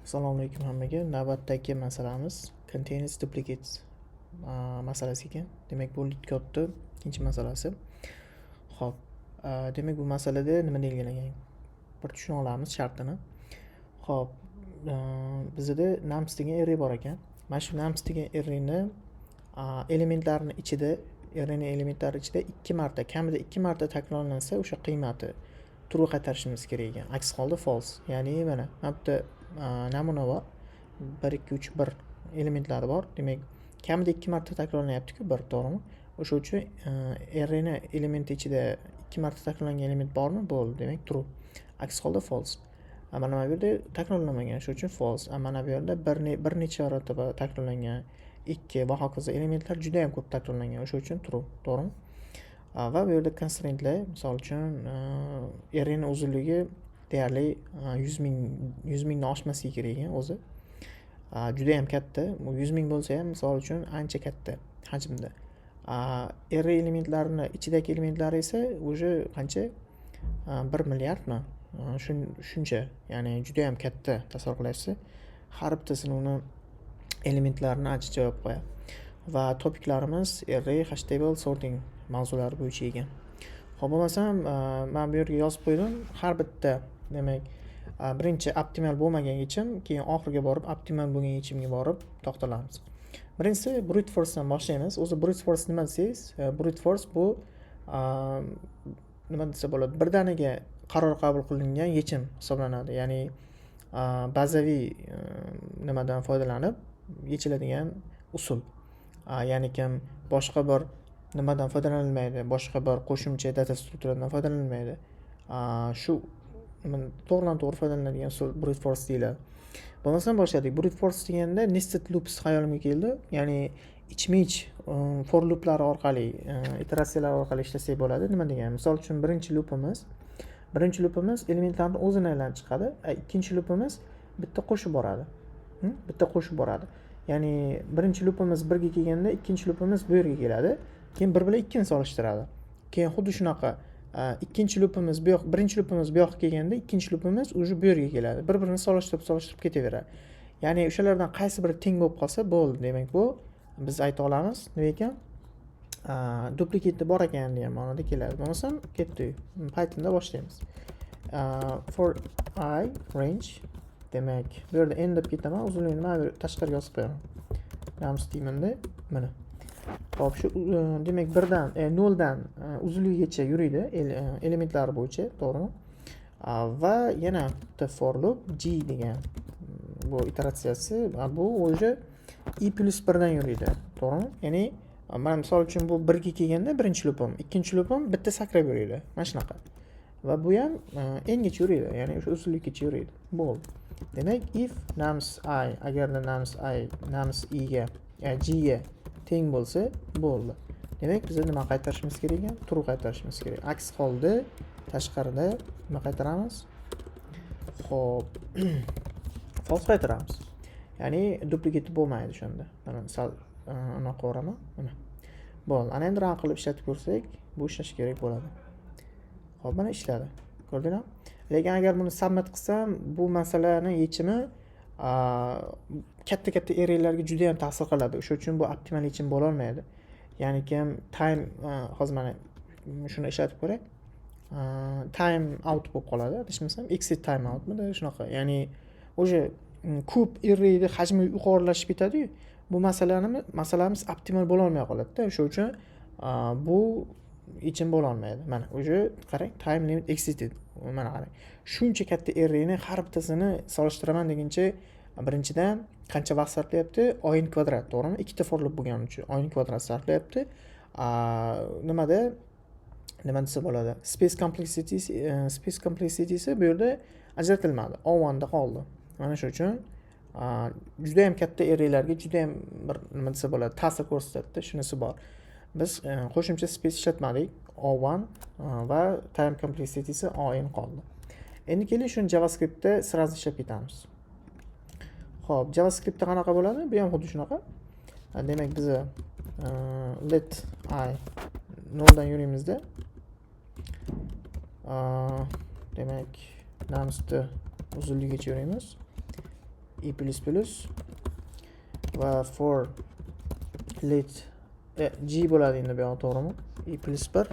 Assalomu alaykum hammaga. Navbatdagi masalamiz contains duplicates masalasi ekan. Demak, bu LeetCode'ni ikkinchi masalasi. Xo'p, demak, bu masalada nima deyilgan ekan? Bir tushuna olamiz shartini. Xo'p, bizada nums degan array bor ekan. Mana shu nums degan arrayni elementlarini ichida, arrayni elementlari ichida ikki marta, kamida ikki marta takrorlansa, o'sha qiymati true qaytarishimiz kerak ekan. Aks holda false. Ya'ni mana bu yerda namuna bor. 1, 2, 3, 1 elementlari bor. Demak, kamida ikki marta takrorlanyapti-ku bir, to'g'rimi? O'sha uchun arrayni elementi ichida ikki marta takrorlangan element bormi? Bo'ldi, demak, true. Aks holda false. Mana bu yerda takrorlanmagan, shuning uchun false. Mana bu yerda bir necha marotaba takrorlangan, 2 va hokazo, elementlar juda ham ko'p takrorlangan, o'sha uchun true, to'g'rimi? Va bu yerda constraintlar, misol uchun, arrayni uzunligi deyarli 100 ming, 100 mingdan oshmasligi kerak ekan o'zi. Juda ham katta. Bu 100 ming bo'lsa ham, misol uchun, ancha katta hajmda. Array elementlarini ichidagi elementlari esa уже qancha? 1 milliardmi? Shuncha. Ya'ni juda ham katta, tasavvur qilyapsiz. Har bittasini uni elementlarini ancha javob qo'yadi. Va topiklarimiz array, hash table, sorting mavzulari bo'yicha ekan. Xo'p, bo'lmasam, men bu yerga yozib qo'ydim. Har bitta, demak, birinchi optimal bo'lmagan yechim, keyin oxiriga borib optimal bo'lgan yechimga borib to'xtalamiz. Birinchisi brute forcedan boshlaymiz. O'zi brute force nima desangiz, brute force bu nima desa bo'ladi? Birdaniga qaror qabul qilingan yechim hisoblanadi. Ya'ni bazaviy nimadan foydalanib yechiladigan usul. Ya'ni kim boshqa bir nimadan foydalanilmaydi, boshqa bir qo'shimcha data strukturadan foydalanilmaydi. Shu to'g'ridan to'g'ri foydalaniladigan usul brute force deyiladi. Bo'lmasam, boshladik. Brute force deganda nested loops xayolimga keldi. Ya'ni ichma ich for looplari orqali, iteratsiyalar orqali ishlasak bo'ladi. Nima degani? Misol uchun, birinchi loopimiz elementlarni o'zini aylanib chiqadi, ikkinchi loopimiz bitta qo'shib boradi. Bitta qo'shib boradi. Ya'ni birinchi loopimiz birga kelganda, ikkinchi loopimiz bu yerga keladi. Keyin bir bilan ikkini solishtiradi. Keyin xuddi shunaqa ikkinchi loopimiz bu yoq, birinchi loopimiz bu yoqqa kelganda, ikkinchi loopimiz уже bu yerga keladi. Bir birini solishtirib, solishtirib ketaveradi. Ya'ni o'shalardan qaysi biri teng bo'lib qolsa bo'ldi. Demak, bu biz ayta olamiz, nima ekan? Duplikati bor ekan degan ma'noda keladi. Bo'lmasam, ketdik. Pythonda boshlaymiz. For i range, demak, bu yerda n deb ketaman, uzunligini mana bu tashqariga yozib qo'yaman. Nums deymanda, mana. Xo'p, shu demak, birdan noldan uzunligigacha yuriydi elementlari bo'yicha, to'g'rimi? Va yana bitta for loop j degan bu iteratsiyasi, bu уже i plyus birdan yuriydi, to'g'rimi? Ya'ni mana, misol uchun, bu birga kelganda birinchi loopim, ikkinchi loopim bitta sakrab yuriydi. Mana shunaqa. Va bu ham n gacha yuriydi, ya'ni o'sha uzunlikkacha yuriydi. Bo'ldi. Demak, if nums i, agarda nums i nums i ga, j ga teng bo'lsa, bo'ldi. Demak, biz nima qaytarishimiz kerak ekan? True qaytarishimiz kerak. Aks holda tashqarida nima qaytaramiz? Xo'p, false qaytaramiz. Ya'ni duplikati bo'lmaydi o'shanda. Mana sal anaqa qilaman. Mana. Bo'ldi. Ana endi run qilib ishlatib ko'rsak, bu ishlashi kerak bo'ladi. Xo'p, mana ishladi. Ko'rdinglarmi? Lekin agar buni submit qilsam, bu masalani yechimi katta-katta arraylarga juda ham ta'sir qiladi. O'sha uchun bu optimal yechim bo'la olmaydi. Ya'ni kim time, hozir mana shuni ishlatib ko'ray. Time out bo'lib qoladi, adashmasam, exit time outmidi, shunaqa. Ya'ni уже ko'p arrayni hajmi yuqorilashib ketadiyu, bu masalamiz optimal bo'lolmay qoladida. O'sha uchun bu yechim bo'lolmaydi. Mana, уже qarang, time limit exceeded. Mana qarang, shuncha katta arrayni har bittasini solishtiraman deguncha, birinchidan, qancha vaqt sarflayapti? O n kvadrat, to'g'rimi? Ikkita for loop bo'lgani uchun o n kvadrat sarflayapti. Nimada, nima desa bo'ladi, space complexitysi bu yerda ajratilmadi, o one'da qoldi. Mana shu uchun judayam katta arraylarga judayam bir, nima desa bo'ladi, ta'sir ko'rsatadida. Shunisi bor, biz qo'shimcha space ishlatmadik, o one va time complexitysi o n qoldi. Endi keling, shuni JavaScriptda сразу ishlab ketamiz. Ho'p, JavaScriptda qanaqa bo'ladi? Bu ham xuddi shunaqa. Demak, biza let i noldan yuraymizda, demak, numsni uzunligigacha yuraymiz. i plus plus va for let g bo'ladi endi bu yog'i, to'g'rimi? I plus bir,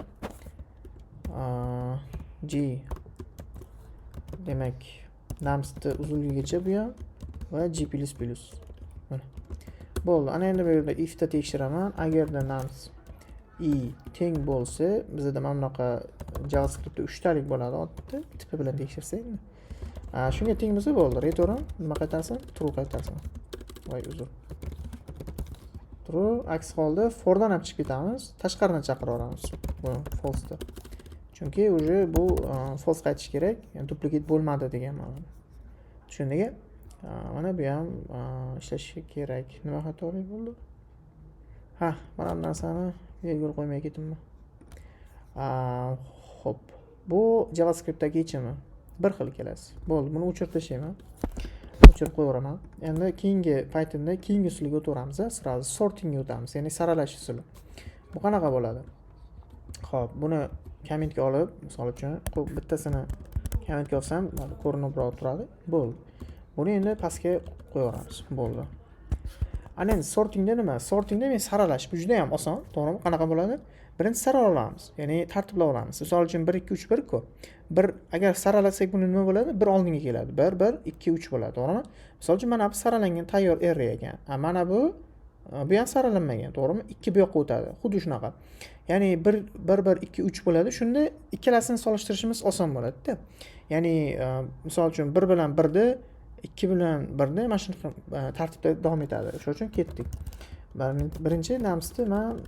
g, demak, numsni uzunligigacha bu ham va g plus plus. Mana, bo'ldi. Ana endi bu yerda ifda tekshiraman. Agarda nums i teng bo'lsa, bizada mana bunaqa JavaScriptda uchtalik bo'ladi odatda, tipi bilan tekshirsak endi. Shunga teng bo'lsa, bo'ldi, return nima qaytarsin? True qaytarsin. Voy, uzr, true. Aks holda fordan ham chiqib ketamiz, tashqaridan chaqiraveramiz buni, falseda, chunki уже bu false qaytishi kerak, ya'ni duplicate bo'lmadi degan ma'noda. Tushundik? Mana bu ham ishlashi kerak. Nima xatolik bo'ldi? Ha, mana bu narsani vergul qo'ymay ketibman. Ho'p, bu JavaScriptdagi yechimi bir xil kelasi. Bo'ldi, buni o'chirib tashlayman, o'chirib qo'yaveraman. Endi keyingi Pythonda keyingi usulga o'taveramiz, сразу sortingga o'tamiz, ya'ni saralash usuli. Bu qanaqa bo'ladi? Ho'p, buni kommentga olib, misol uchun, bittasini kommentga olsam, ko'rinibroq turadi. Bo'ldi, buni endi pastga qo'yaveramiz. Bo'ldi. Ana endi sortingda nima? Sortingda men saralash, bu juda yam oson, to'g'rimi? Qanaqa bo'ladi? Birinchi saralab olamiz, ya'ni tartiblab olamiz. Misol uchun, bir, ikki, uch, bir ku. Bir, agar saralasak buni, nima bo'ladi? Bir oldinga keladi, bir, bir, ikki, uch bo'ladi, to'g'rimi? Misol uchun, mana bu saralangan tayyor array ekan. Mana bu ham saralanmagan, to'g'rimi? Ikki bu yoqqa o'tadi. Xuddi shunaqa, ya'ni bir, bir, bir, ikki, uch bo'ladi. Shunda ikkalasini solishtirishimiz oson bo'ladida. Ya'ni misol uchun, bir bilan birni, ikki bilan birni mana shunaqa tartibda davom etadi. O'sha uchun ketdik. Birinchi numsni man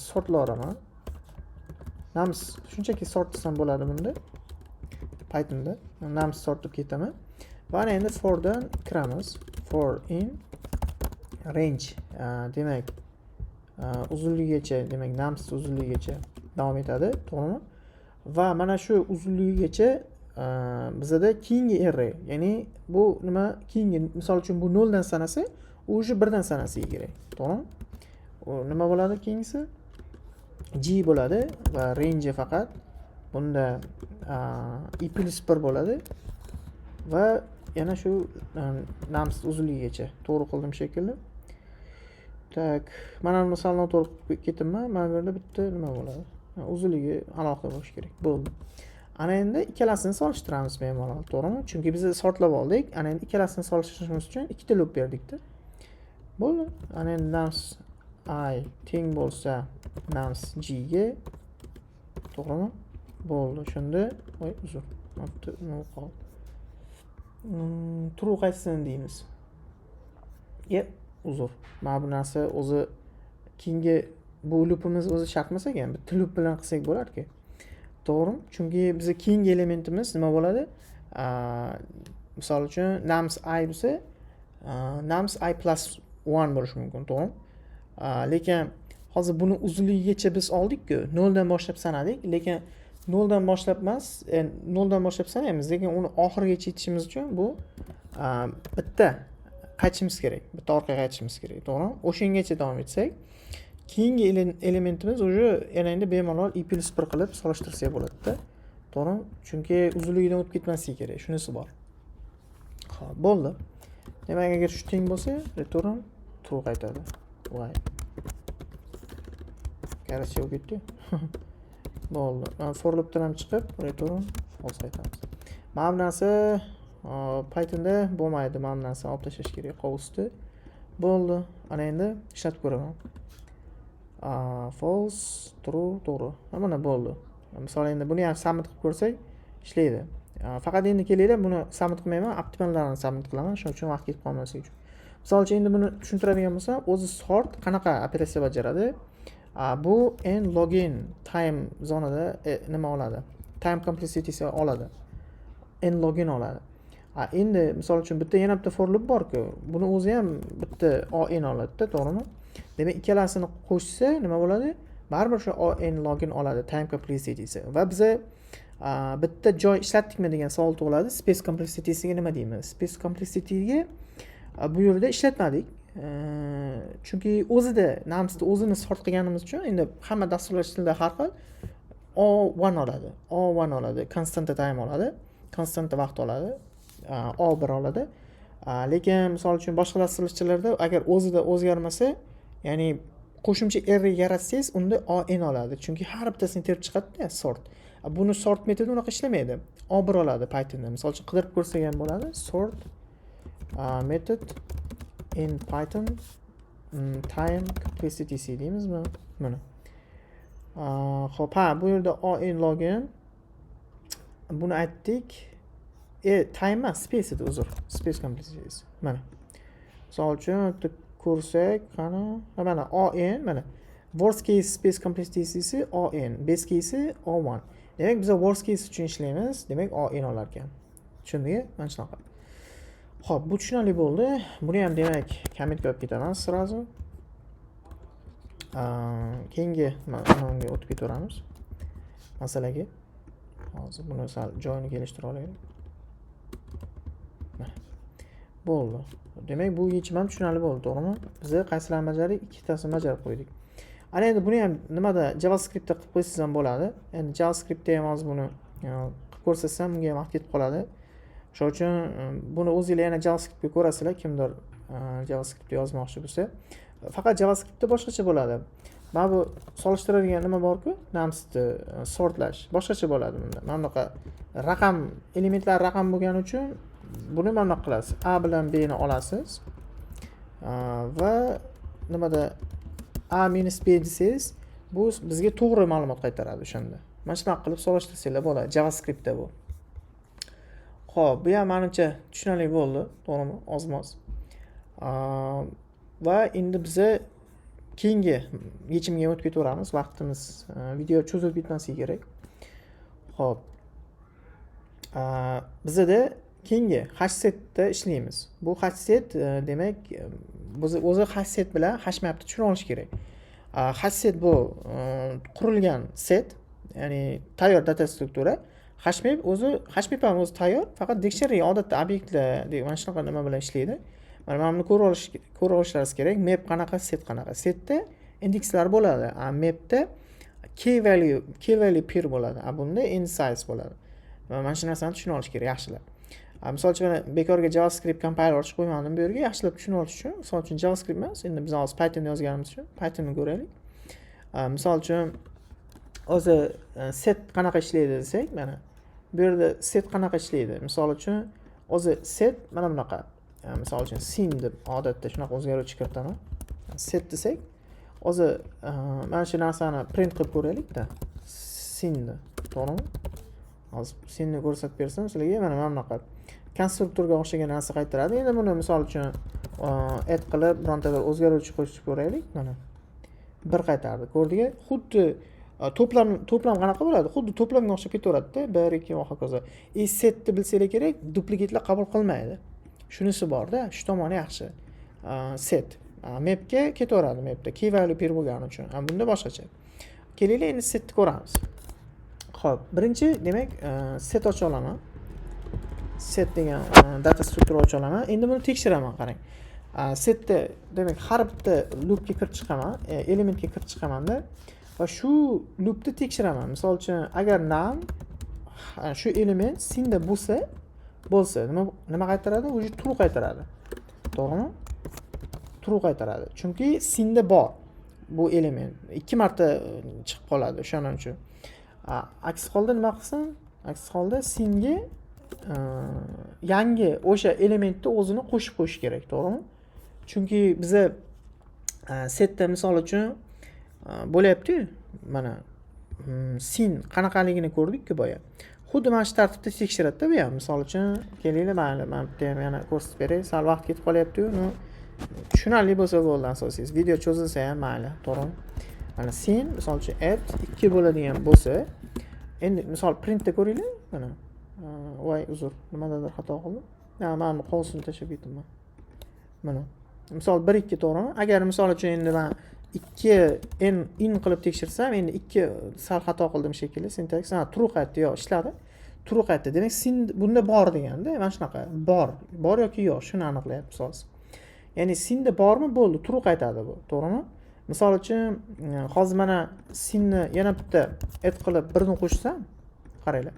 sortlayveraman. Nums shunchaki sort desam bo'ladi bunda, Pythonda nums sort deb ketaman. Va ana endi fordan kiramiz. For in range, demak, uzunligigacha, demak, nums uzunligigacha davom etadi, to'g'rimi? Va mana shu uzunligigacha bizada keyingi array, ya'ni bu nima, keyingi, misol uchun, bu noldan sanasa, u уже birdan sanasiga kerak, to'g'rimi? U nima bo'ladi? Keyingisi g bo'ladi va range faqat bunda i plyus bir bo'ladi va yana shu nums uzunligigacha. To'g'ri qildim shekilli. Так, mana buni sal noto'g'ri qilib ketibman. Mana bu yerda bitta nima bo'ladi, uzunligi alohida bo'lishi kerak. Bo'ldi. Ana endi ikkalasini solishtiramiz bemalol, to'g'rimi? Chunki biz sortlab oldik. Ana endi ikkalasini solishtirishimiz uchun ikkita loop berdikda. Bo'ldi. Ana endi nums i teng bo'lsa nums g ga, to'g'rimi? Bo'ldi. Shunda, voy, uzr, nima bo'lib qoldi? True qaytsin deymiz. Ye, uzr, mana bu narsa o'zi, keyingi bu loopimiz o'zi shart emas ekan, bitta loop bilan qilsak bo'larkan, to'g'rimi? Chunki biza keyingi elementimiz nima bo'ladi? Misol uchun, nums i bo'lsa, nums i plus one bo'lishi mumkin, to'g'rimi? Lekin hozir buni uzunligigacha biz oldikku, noldan boshlab sanadik. Lekin noldan boshlab emas, noldan boshlab sanaymiz, lekin uni oxirigacha yetishimiz uchun bu bitta qaytishimiz kerak, bitta orqaga qaytishimiz kerak, to'g'rimi? O'shangacha davom etsak, keyingi elementimiz уже yana endi bemalol i plyus bir qilib solishtirsak bo'ladida, to'g'rimi? Chunki uzunligidan o'tib ketmasligi kerak, shunisi bor. Ho'p, bo'ldi. Demak, agar shu teng bo'lsa, return true qaytadi. Voy, короче, bo'lib ketdi. Bo'ldi. For loopdan ham chiqib, return false qaytamiz. Mana bu narsa Pythonda bo'lmaydi. Mana bu narsani olib tashlash kerak, qovusni. Bo'ldi. Ana endi ishlatib ko'raman. False, true, to'g'ri. Mana, bo'ldi. Misol, endi buni ham submit qilib ko'rsak, ishlaydi. Faqat endi kelinglar, buni submit qilmayman, optimallarini submit qilaman, shuning uchun, vaqt ketib qolmasligi uchun. Misol uchun, endi buni tushuntiradigan bo'lsam, o'zi sort qanaqa operatsiya bajaradi? Bu n log n time zonada nima oladi? Time complexitysi oladi, n log n oladi. Endi misol uchun, bitta, yana bitta for loop borku, buni o'zi ham bitta o n oladida, to'g'rimi? Demak, ikkalasini qo'shsa, nima bo'ladi? Baribir o'sha o n log n oladi time complexitysi. Va biza bitta joy ishlatdikmi degan savol tug'iladi. Space complexitysiga nima deymiz? Space complexityga bu yerda ishlatmadik, chunki o'zida numsni o'zini sort qilganimiz uchun. Endi hamma dasturlash tilida har xil. O one oladi, o one oladi, constant time oladi, constant vaqt oladi, o bir oladi. Lekin misol uchun boshqa dasturchilarda agar o'zida o'zgarmasa, ya'ni qo'shimcha array yaratsangiz, unda O n oladi, chunki har bittasini terib chiqadida sort. Buni sort metodi unaqa ishlamaydi, O1 oladi Pythonda. Misol uchun, qidirib ko'rsak ham bo'ladi: sort method in Python, time complexity deymizmi? Mana, ho'p, ha, bu yerda O n log n, buni aytdik. Time emas, space edi, uzr, space complexity. Mana, misol uchun, bitta ko'rsak, qani, mana O n, mana worst case space complexitysi O n, best case O1. Demak, biz worst case uchun ishlaymiz, demak, O n olar ekan. Tushundik, mana shunaqa. Ho'p, bu tushunarli bo'ldi. Buni ham, demak, kommentga olib ketaman сразу. Keyingi unga o'tib ketaveramiz, masalaga. Hozir buni sal joyini kelishtirib olaylik. Mana, bo'ldi. Demak, bu yechim ham tushunarli bo'ldi, to'g'rimi? Biz qaysilarini bajardik? Ikkitasini bajarib qo'ydik. Ana endi buni ham nimada, JavaScriptda qilib qo'ysangiz ham bo'ladi. Endi JavaScriptda ham hozir buni qilib ko'rsatsam, bunga ham vaqt ketib qoladi. Shuning uchun buni o'zinglar yana JavaScriptga ko'rasizlar. Kimdir JavaScriptda yozmoqchi bo'lsa, faqat JavaScriptda boshqacha bo'ladi. Mana bu solishtiradigan nima borku, numsni sortlash boshqacha bo'ladi bunda. Mana bunaqa raqam, elementlar raqam bo'lgani uchun buni mana bunaqa qilasiz: a bilan b ni olasiz va nimada, a minus b desangiz, bu bizga to'g'ri ma'lumot qaytaradi o'shanda. Mana shunaqa qilib solishtirsanglar bo'ladi JavaScriptda bu. Ho'p, bu ham, manimcha, tushunarli bo'ldi, to'g'rimi, oz moz Va endi biza keyingi yechimga o'tib ketaveramiz. Vaqtimiz, video cho'zilib ketmasligi kerak. Ho'p, bizada keyingi hashsetda ishlaymiz. Bu hashset, demak, biz o'zi hashset bilan hashmapni tushunib olish kerak. Hashset bu qurilgan set, ya'ni tayyor data struktura. Hashmap o'zi, hashmap ham o'zi tayyor, faqat dictionary odatda obyektlar, mana shunaqa nima bilan ishlaydi. Mana buni ko'rib olishlaringiz kerak: map qanaqa, set qanaqa. Setda indekslar bo'ladi, a mapda key value pair bo'ladi, a bunda int size bo'ladi. Mana shu narsani tushunib olish kerak yaxshilab. Misol uchun, mana bekorga JavaScript compiler ochib qo'ymadim bu yerga, yaxshilab tushunib olish uchun. Misol uchun, JavaScript emas, endi biz hozir Python yozganimiz uchun Pythonni ko'raylik. Misol uchun, o'zi set qanaqa ishlaydi desak, mana bu yerda set qanaqa ishlaydi? Misol uchun, o'zi set mana bunaqa. Misol uchun, sin deb odatda shunaqa o'zgaruvchi kiritaman. Set desak, o'zi mana shu narsani print qilib ko'raylikda, sinni, to'g'rimi? Hozir sinni ko'rsatib bersam sizlarga, mana bunaqa konstruktorga o'xshagan narsa qaytaradi. Endi buni, misol uchun, add qilib, bironta bir o'zgaruvchi qo'shib ko'raylik. Mana, bir qaytardi, ko'rdik. Xuddi to'plam qanaqa bo'ladi, xuddi to'plamga o'xshab ketaveradida, bir, ikki va hokazo. И setni bilsanglar kerak, duplikatlar qabul qilmaydi, shunisi borda, shu tomoni yaxshi set. Mapga ketaveradi, mapda key value pair bo'lgani uchun, bunda boshqacha. Kelinglar, endi setni ko'ramiz. Ho'p, birinchi, demak, set ocha olaman, set degan data struktura ocha olaman. Endi buni tekshiraman, qarang. Setda, demak, har bitta loopga kirib chiqaman, elementga kirib chiqamanda va shu loopni tekshiraman. Misol uchun, agar num shu element sinda bo'lsa, nima qaytaradi? Уже true qaytaradi, to'g'rimi? True qaytaradi, chunki sinda bor bu element, ikki marta chiqib qoladi o'shaning uchun. Aks holda nima qilsin? Aks holda singa yangi o'sha elementni o'zini qo'shib qo'yish kerak, to'g'rimi? Chunki biza setda, misol uchun, bo'lyaptiyu, mana sin qanaqaligini ko'rdikku boya. Xuddi mana shu tartibda tekshiradida bu ham. Misol uchun, kelinglar, mayli, mana bitta ham yana ko'rsatib beray. Sal vaqt ketib qolyaptiyu, ну, tushunarli bo'lsa bo'ldi asosiysi, video cho'zilsa ham mayli, to'g'rimi? Mana sin, misol uchun, add ikki bo'ladigan bo'lsa, endi misol printda ko'ringlar. Mana, voy, uzr, nimadadir xato qildim. Ha, mana bu qovusini tashlab ketibman. Mana, misol, bir, ikki, to'g'rimi? Agar, misol uchun, endi man ikki n in qilib tekshirsam, endi ikki, sal xato qildim shekilli, sintaks. Ha, true qaytdi, yo'q, ishladi, true qaytdi. Demak, sin bunda bor deganda, mana shunaqa bor yoki yo'q, shuni aniqlayapmiz hozir. Ya'ni sinda bormi, bo'ldi, true qaytadi bu, to'g'rimi? Misol uchun, hozir mana sinni yana bitta add qilib, birni qo'shsam, qaranglar,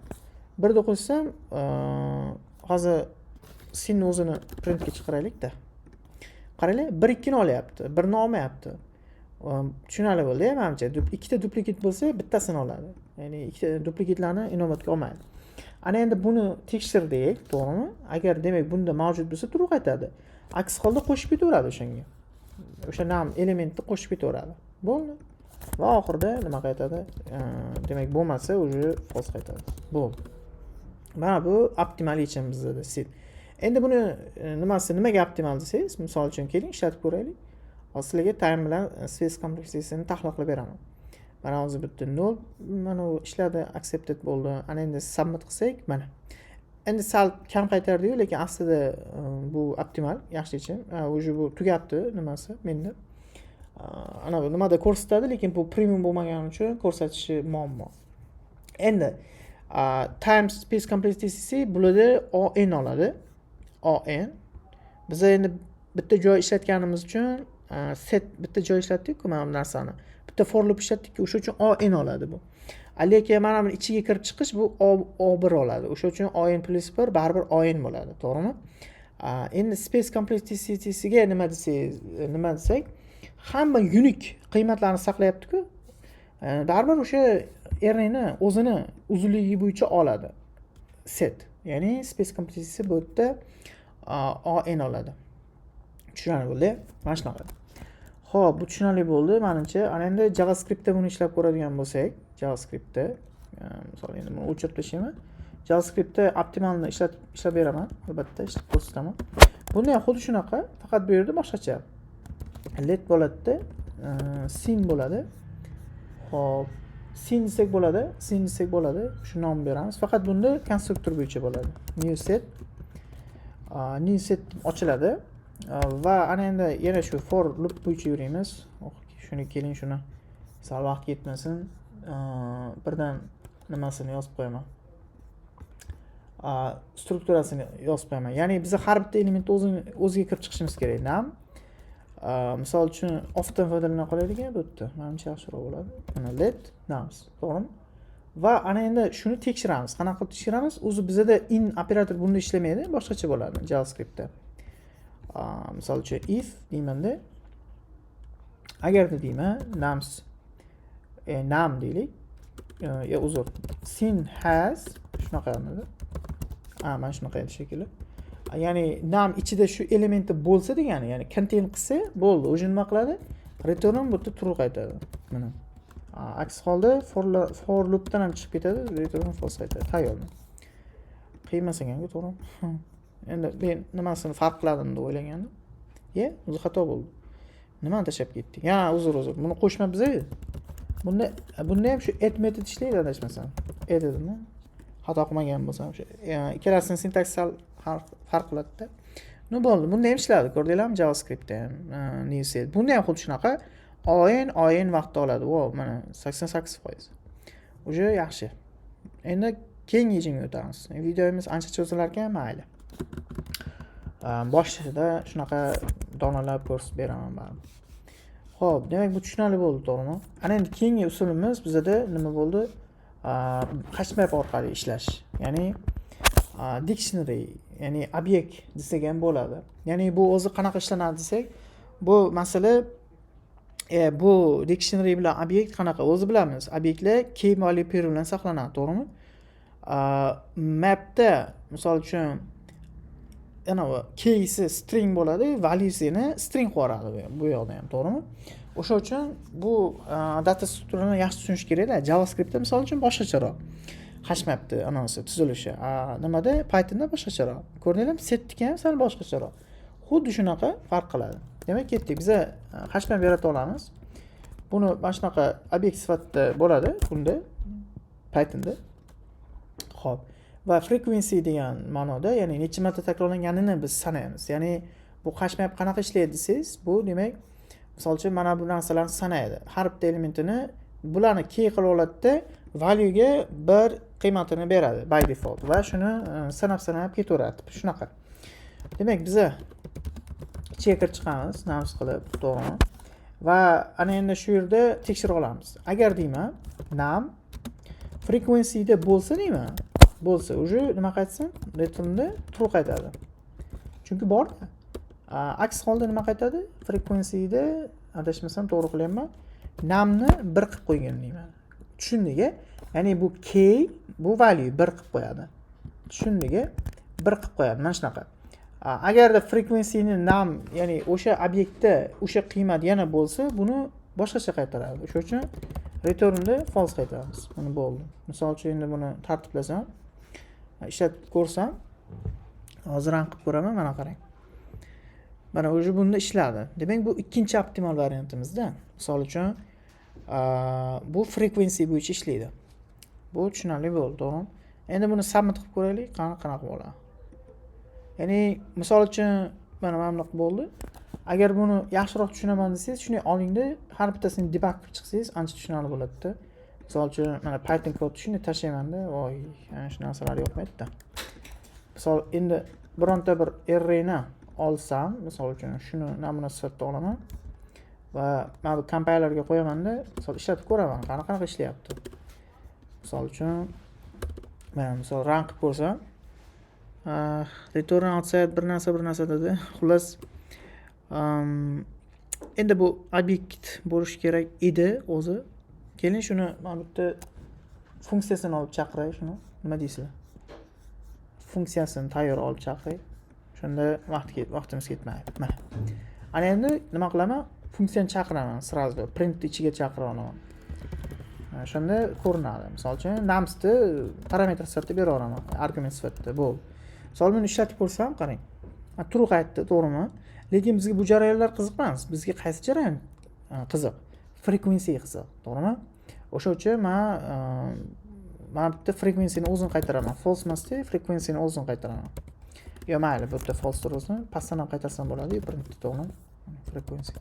birni qo'shsam, hozir Sinni o'zini printga chiqaraylikda. Qaranglar, bir, ikkini olyapti, birni olmayapti. Tushunarli bo'ldi, manimcha. Ikkita duplicate bo'lsa, bittasini oladi, ya'ni ikkita duplicatlarni inobatga olmaydi. Ana endi buni tekshirdik, to'g'rimi? Agar, demak, bunda mavjud bo'lsa, true qaytadi, aks holda qo'shib ketaveradi o'shanga, o'sha num elementni qo'shib ketaveradi, bo'ldi. Va oxirida nima qaytadi? Demak, bo'lmasa, уже false qaytadi, bo'ldi. Mana bu optimal yechim bizada set. Endi buni nimasi, nimaga optimal desangiz, misol uchun, keling, ishlatib ko'raylik. Hozir sizlarga time bilan space kompleksiyasini tahlil qilib beraman. Mana hozir bitta nol, mana u ishladi, accepted bo'ldi. Ana endi submit qilsak, mana endi sal kam qaytardiyu, lekin aslida bu optimal, yaxshi yechim. Уже bu tugabdi nimasi menda. Ana bu nimada ko'rsatadi, lekin bu premium bo'lmagani uchun ko'rsatishi muammo. Endi time space complexity bularda O n oladi, O n. Biza endi bitta joy ishlatganimiz uchun, set bitta joy ishlatdikku, mana bu narsani bitta for loop ishlatdikku, o'sha uchun O n oladi bu. Lekin mana buni ichiga kirib chiqish, bu O bir oladi, o'sha uchun O n plyus bir baribir O n bo'ladi, to'g'rimi? Endi space complexitysiga nima desangiz, nima desak, hamma unique qiymatlarni saqlayaptiku, baribir o'sha arrayni o'zini uzunligi bo'yicha oladi set, ya'ni space complexity bu yerda O n oladi. Tushunarli bo'ldi, mana shunaqa. Ho'p, bu tushunarli bo'ldi, manimcha. Ana endi JavaScriptda buni ishlab ko'radigan bo'lsak, JavaScriptda, misol, endi buni o'chirib tashlayman. JavaScriptda optimalni ishlatib, ishlab beraman, albatta, ishlab ko'rsataman. Bunda ham xuddi shunaqa, faqat bu yerda boshqacha let bo'ladida, sin bo'ladi. Ho'p, sin desak bo'ladi, sin desak bo'ladi, shu nom beramiz. Faqat bunda konstruktor bo'yicha bo'ladi. New set, new set ochiladi va ana endi yana shu for loop bo'yicha yuraymiz. Oh, shuni, keling, shuni sal vaqt ketmasin, birdan nimasini yozib qo'yaman, strukturasini yozib qo'yaman. Ya'ni biza har bitta elementni o'zini o'ziga kirib chiqishimiz kerak. Num, misol uchun, ofdan foydalana qolaylik bu yerda, manimcha, yaxshiroq bo'ladi. Mana let nums, to'g'rimi? Va ana endi shuni tekshiramiz. Qanaqa qilib tekshiramiz o'zi? Bizada in operator bunda ishlamaydi, boshqacha bo'ladi JavaScriptda. Misol uchun, if deymanda, agarda deyman nums, num deylik, yo, uzr, sin has shunaqamidi? Ha, mana shunaqa edi shekilli. Ya'ni num ichida shu elementi bo'lsa degani, ya'ni contain qilsa bo'ldi, уже nima qiladi? Return, bu yerda true qaytadi. Mana, aks holda for loopdan ham chiqib ketadi, return false qaytadi. Tayyor, qiyin emas ekanku, to'g'rimi? Endi men nimasini farq qiladim deb o'ylagandim, ye, o'zi xato bo'ldi. Nimani tashlab ketdik? Ha, uzr, uzr, buni qo'shmabmiz. Bunda ham shu add metod ishlaydi, adashmasam, add edimi, xato qilmagan bo'lsam. O'sha ikkalasini sintaks sal farq qiladida. Ну bo'ldi, bunda ham ishladi, ko'rdinglarmi? JavaScriptda ham new set, bunda ham xuddi shunaqa O n, O n vaqtni oladi. Vo, mana 88%, уже yaxshi. Endi keyingi yechimga o'tamiz. Videomiz ancha cho'zilar ekan, mayli, boshida shunaqa donalab ko'rsatib beraman baribir. Ho'p, demak, bu tushunarli bo'ldi, to'g'rimi? Ana endi keyingi usulimiz bizada nima bo'ldi? Hashmap orqali ishlash, ya'ni dictionary, ya'ni obyekt desak ham bo'ladi. Ya'ni bu o'zi qanaqa ishlanadi desak, bu masala, bu dictionary bilan obyekt qanaqa, o'zi bilamiz, obyektlar key value pair bilan saqlanadi, to'g'rimi? Mapda, misol uchun, anavi keysi string bo'ladi, valuesini string qilib yuboradi bu yoqda ham, to'g'rimi? O'sha uchun bu data strukturani yaxshi tushunish kerakda. JavaScriptda, misol uchun, boshqacharoq hashmapni anonsi tuzilishi, nimada, Pythonda boshqacharoq, ko'rdinglarmi? Setniki ham sal boshqacharoq, xuddi shunaqa farq qiladi. Demak, ketdik, biza hashmap yarata olamiz. Buni mana shunaqa obyekt sifatida bo'ladi bunda Pythonda. Ho'p, va frequency degan ma'noda, ya'ni necha marta takrorlanganini biz sanaymiz. Ya'ni bu hashmap qanaqa ishlaydi desangiz, bu, demak, misol uchun, mana bu narsalarni sanaydi, har bitta elementini. Bularni key qilib oladida, valuega bir qiymatini beradi by default va shuni sanab sanab ketaveradi, shunaqa. Demak, biza ichiga kirib chiqamiz nums qilib, to'g'rimi? Va ana endi shu yerda tekshirib olamiz. Agar deyman num frequencyda bo'lsa deyman, bo'lsa, уже nima qaytsin? Returnda true qaytadi. Chunki borda. Aks holda nima qaytadi? Frequencyda, adashmasam, to'g'ri qilyapman, numni 1 qilib qo'ygan deyman. Tushundik a? Ya'ni bu k, bu value 1 qilib qo'yadi. Tushundik a? 1 qilib qo'yadi mana shunaqa. Agarda frequencyni num, ya'ni o'sha obyektda o'sha qiymat yana bo'lsa, buni boshqacha qaytaradi. O'sha uchun returnda false qaytaramiz. Mana, bo'ldi. Misol uchun, endi buni tartiblasam, ishlatib ko'rsam, hozir run qilib ko'raman. Mana, qarang, mana, уже bunda ishladi. Demak, bu ikkinchi optimal variantimizda. Misol uchun, bu frequency bo'yicha ishlaydi. Bu tushunarli bo'ldi, to'g'rimi? Endi buni submit qilib ko'raylik, qani, qanaqa bo'ladi. Ya'ni, misol uchun, mana bunaqa bo'ldi. Agar buni yaxshiroq tushunaman desangiz, shunday olingda, har bittasini debug qilib chiqsangiz, ancha tushunarli bo'ladida. Misol uchun, mana, Python kodni shunday tashlaymanda, voy, ana shu narsalar yoqmaydida. Misol, endi bironta bir arrayni olsam, misol uchun, shuni namuna sifatida olaman va mana bu compilerga qo'yamanda, misol, ishlatib ko'raman, qanaqa qanaqa ishlayapti. Misol uchun, mana, misol, run qilib ko'rsam, return outside bir narsa, bir narsa dedi. Xullas, endi bu obyekt bo'lishi kerak edi o'zi. Keling, shuni mana bu yerda funksiyasini olib chaqiray shuni. Nima deysizlar? Funksiyasini tayyor olib chaqiray, shunda vaqtimiz ketmaydi. Mana, ana endi nima qilaman? Funksiyani chaqiraman, сразу print ichiga chaqira olaman. O'shanda ko'rinadi. Misol uchun, numsni parametr sifatida beraveraman, argument sifatida, bo'ldi. Misol, buni ishlatib ko'rsam, qarang, true qaytdi, to'g'rimi? Lekin bizga bu jarayonlar qiziq emas. Bizga qaysi jarayon qiziq? Frequency qiziq, to'g'rimi? O'sha uchun man mana bitta frequencyni o'zini qaytaraman, false emasda, frequencyni o'zini qaytaraman. Yo, mayli, bu yerda false tursin, pastdan ham qaytarsam bo'ladi printni, to'g'rimi? Frequency.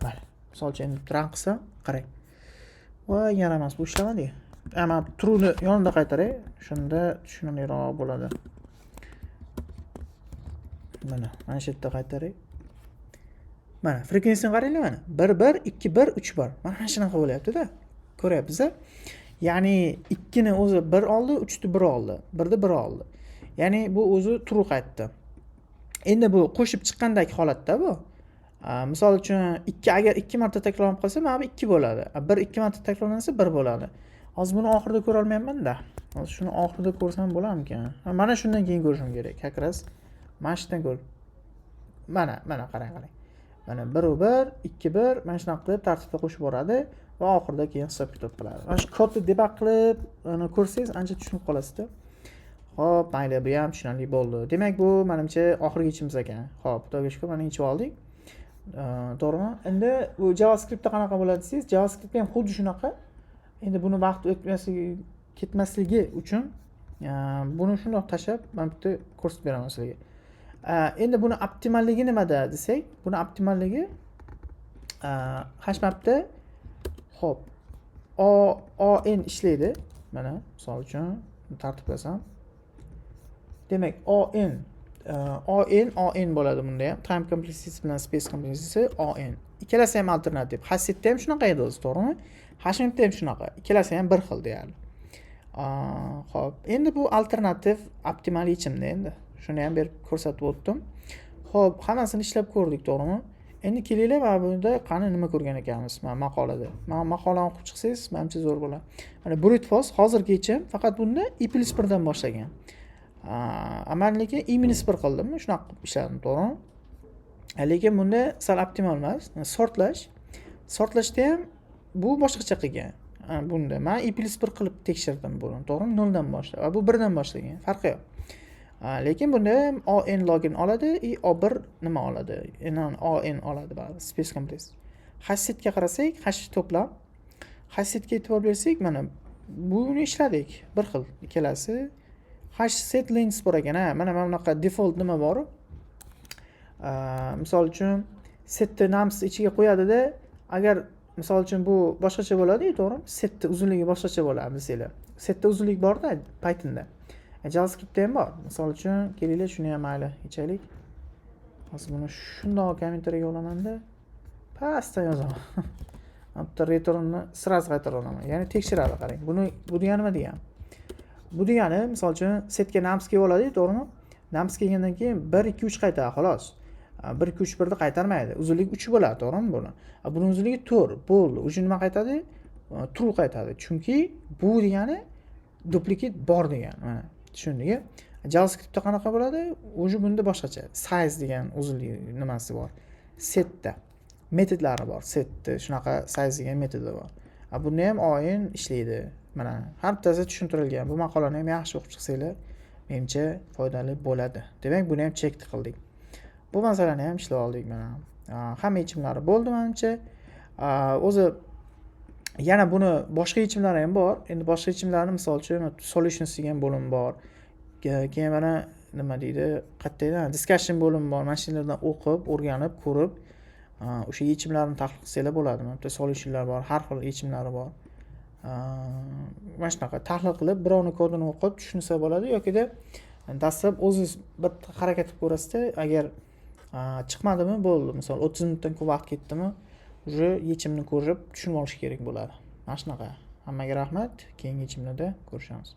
Mayli, misol uchun, endi run qilsam, qarang. Voy, yaramas, bu ishlamadi. Man trueni yonida qaytaray, shunda tushunarliroq bo'ladi. Mana shu yerda qaytaray. Mana, frequencyni qaranglar, mana, 1, 1, 2, 1, 3, 1. Mana shunaqa bo'lyaptida. Ko'ryapsiz a? Ya'ni ikkini o'zi bir oldi, uchni bir oldi, birni bir oldi. Ya'ni bu o'zi true qaytdi. Endi bu qo'shib chiqqandagi holatda bu. Misol uchun, ikki agar ikki marta takrorlanib qolsa, mana bu ikki bo'ladi. Bir ikki marta takrorlansa, bir bo'ladi. Hozir buni oxirida ko'ra olmayapmanda. Hozir shuni oxirida ko'rsam bo'larmikan? Mana shundan keyin ko'rishim kerak как раз. Mana shu yerdan ko'r. Mana, qarang, qarang, mana, biru bir, ikki, bir, mana shunaqa qilib tartibda qo'shib boradi va oxirida keyin hisob kitob qiladi. Mana shu kodni debug qilib ko'rsangiz, ancha tushunib qolasizda. Ho'p, mayli, bu ham tushunarli bo'ldi. Demak, bu, manimcha, oxirgi ishimiz ekan. Ho'p, xudoga shukur, mana, yechib oldik, to'g'rimi? Endi bu JavaScriptda qanaqa bo'ladi desangiz, JavaScriptda ham xuddi shunaqa. Endi buni vaqt o'tmasligi, ketmasligi uchun buni shundoq tashlab, mana bu yerda ko'rsatib beraman sizlarga. Endi buni optimalligi nimada desak, buni optimalligi hashmapda, ho'p, o o n ishlaydi. Mana, misol uchun, tartiblasam, demak, o n o n o n bo'ladi. Bunda ham time complexity bilan space complexity o n, ikkalasi ham alternativ. Hashsetda ham shunaqa edi o'zi, to'g'rimi? Hashmapda ham shunaqa, ikkalasi ham bir xil deyarli. Ho'p, endi bu alternativ optimal yechimda, endi shuni ham berib ko'rsatib o'tdim. Ho'p, hammasini ishlab ko'rdik, to'g'rimi? Endi kelinglar, mana bunda qani, nima ko'rgan ekanmiz mana maqolada. Mana, maqolani o'qib chiqsangiz, manimcha, zo'r bo'ladi. Mana, brute force hozirgi yechim, faqat bunda i plyus birdan boshlagan. Man lekin i minus bir qildim, shunaqa qilib ishladim, to'g'rimi? Lekin bunda sal optimal emas. Sortlash, sortlashda ham bu boshqacha qilgan. Bunda man i plyus bir qilib tekshirdim buni, to'g'rimi? Noldan boshlab, bu birdan boshlagan, farqi yo'q. Lekin bunda ham o n log n oladi и o bir nima oladi, o n oladi baribir space complexity. Hash setga qarasak, hash to'plam, hash setga e'tibor bersak, mana, buni ishladik, bir xil ikkalasi. Hash set length bor ekan. Ha, mana bunaqa default nima boru, misol uchun, setni nums ichiga qo'yadida. Agar, misol uchun, bu boshqacha bo'ladiyu, to'g'rimi? Setni uzunligi boshqacha bo'ladi desanglar, setda uzunlik borda Pythonda, JavaScriptda ham bor. Misol uchun, kelinglar, shuni ham, mayli, yechaylik. Hozir buni shundoq kommentariyga olamanda, pastdan yozaman. Bitta returnni сразу qaytarib olaman, ya'ni tekshiradi. Qarang buni, bu degani nima degani? Bu degani, misol uchun, setga nums kelib oladiyu, to'g'rimi? Nums kelgandan keyin bir, ikki, uch qaytaradi, xolos. Bir, ikki, uch, birni qaytarmaydi. Uzunligi uch bo'ladi, to'g'rimi buni? Buni uzunligi to'rt bo'ldi. Уже nima qaytadi? True qaytadi, chunki bu degani duplicate bor degani. Mana, tushundik. JavaScriptda qanaqa bo'ladi уже? Bunda boshqacha, size degan uzunlik nimasi bor, setda metodlari bor, setni shunaqa size degan metodi bor. Bunda ham oyin ishlaydi. Mana, har bittasi tushuntirilgan. Bu maqolani ham yaxshi o'qib chiqsanglar, menimcha, foydali bo'ladi. Demak, buni ham check qildik, bu masalani ham ishlab oldik. Mana, hamma yechimlari bo'ldi, manimcha. O'zi yana buni boshqa yechimlari ham bor. Endi boshqa yechimlarni, misol uchun, solutions degan bo'lim bor. Keyin mana, nima deydi, qayerda edi, discussion bo'limi bor. Mana shulardan o'qib, o'rganib, ko'rib, o'sha yechimlarni tahlil qilsanglar bo'ladi. Mana bitta solutionlar bor, har xil yechimlari bor. Mana shunaqa tahlil qilib, birovni kodini o'qib tushunsa bo'ladi yokida dastlab o'zingiz bir harakat qilib ko'rasizda, agar chiqmadimi, bo'ldi. Misol, 30 minutdan ko'p vaqt ketdimi, уже yechimni ko'rib, tushunib olish kerak bo'ladi. Mana shunaqa. Hammaga rahmat, keyingi yechimlarda ko'rishamiz.